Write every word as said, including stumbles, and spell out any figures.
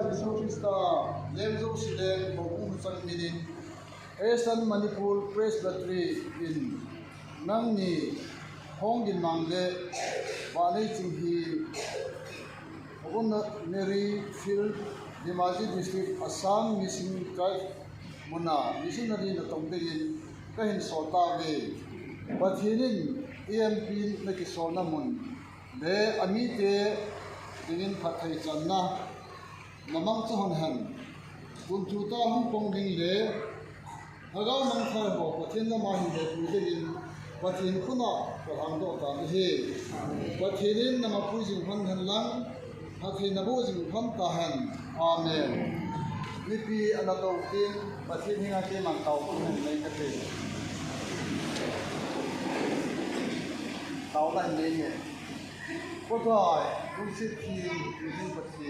Jesu Christa, Leng Jouse Leng, Houbung Chang Minin, Eastern Manipur Presbytery in, nangni hong din mang le, vanei ching hi, Houbung Neri Field, Dhemaji District, Assam Mission Tribe muna missionary natong dingin kahin sol tauve. Pathen in EMP nakisolna mun le amite dingin phatthei channa namang chu hon hen. Gunchu ta hung pong ding le Lhagao mangthah ho Pathen lama hin lepui dingin Pathen khut a kalhangdoh tan ahi. Pathen in namapui jing hon hen lang, phatthei naboh jing hon tahen. Amen. Mipi ana tou tin, Pathen henga keiman tao pen nei kate. Taona nei nge. Pakai, lungset thi, lungset Pathen.